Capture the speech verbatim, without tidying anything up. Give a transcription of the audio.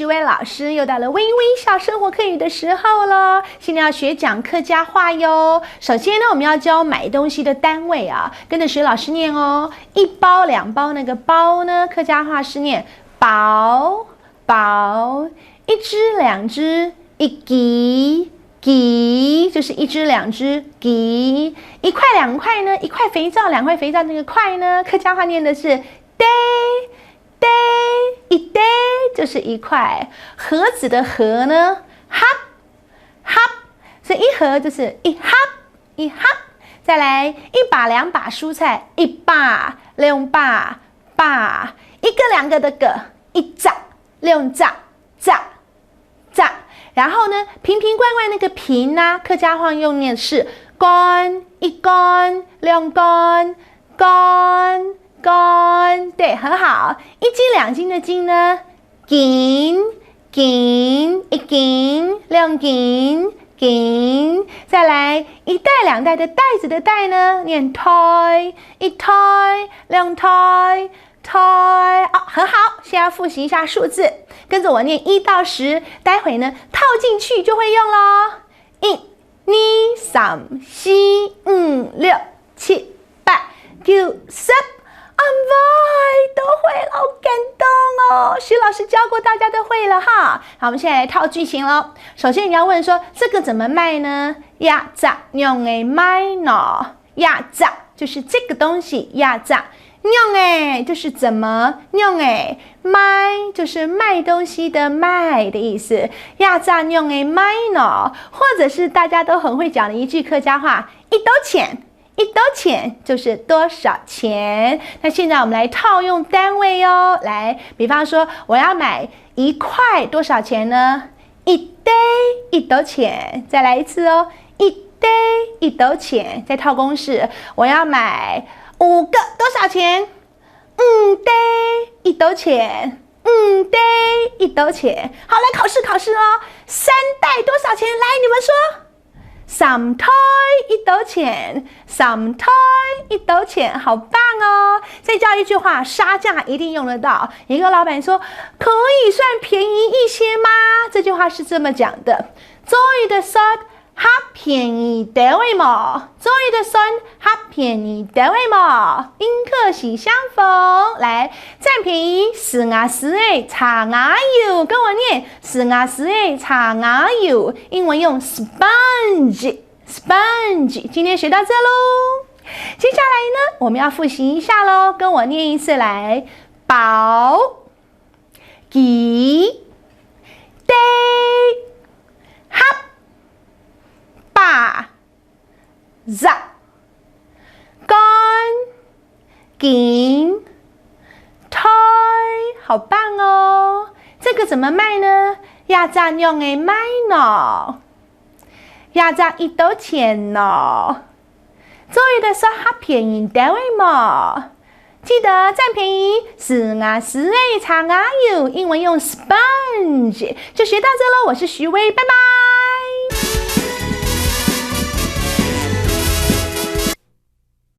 徐薇老师又到了微微笑生活客语的时候了。现在要学讲客家话哟。首先呢，我们要教买东西的单位啊，跟着徐老师念哦。一包两包那个包呢，客家话是念包包，一支两支，一支支，就是一支两支支。一块两块呢，一块肥皂两块肥皂那个块呢，客家话念的是袋袋，一袋就是一块。盒子的盒呢，盒盒，所以一盒就是一盒一盒。再来一把两把蔬菜，一把两把把，一个两个的个，一只两只只只。然后呢，瓶瓶罐罐那个瓶呢，客家话用念是罐，一罐两罐罐罐，对，很好。一斤两斤的斤呢，斤斤，一斤两斤斤。再来一袋两袋的袋子的袋呢，念袋，一袋两袋袋。哦，很好，现在复习一下数字，跟着我念一到十，待会呢套进去就会用喽。一、二、三、四、五、六、七、八、九、十。啊，喂，都会了，好感动哦！徐老师教过大家都会了哈。好，我们现在来套句型喽。首先你要问说，这个怎么卖呢？呀，这样个卖呢？呀，这就是这个东西，呀，这样个就是怎么样个，卖就是卖东西的卖的意思。呀，这样个卖呢？或者是大家都很会讲的一句客家话，一多钱。一多钱就是多少钱。那现在我们来套用单位哦。来，比方说我要买一块多少钱呢？一袋一多钱。再来一次哦，一袋一多钱。再套公式，我要买五个多少钱？五袋一多钱。五袋一多钱。好，来考试考试哦。三袋多少钱？来，你们说。三袋一多钱，三袋一多钱，好棒哦！再教一句话，杀价一定用得到。一个老板说，可以算便宜一些吗？这句话是这么讲的：做得算还便宜点位吗？做得算还便宜点位吗？应该是相逢。来，占便宜，是啊是诶，差啊有，跟我念，是啊是诶，差啊有。英文用sponge。Sponge，今天学到这喽。接下来呢，我们要复习一下喽，跟我念一次来：包、鸡、袋、盒、把、十、干、金、袋，好棒哦！这个怎么卖呢？呀，这样个卖呢？ 呀，这一多钱呢？做得算还便宜点位吗？记得占便宜，是啊是诶，差啊有，英文用sponge。就学到这喽，我是徐薇，拜拜。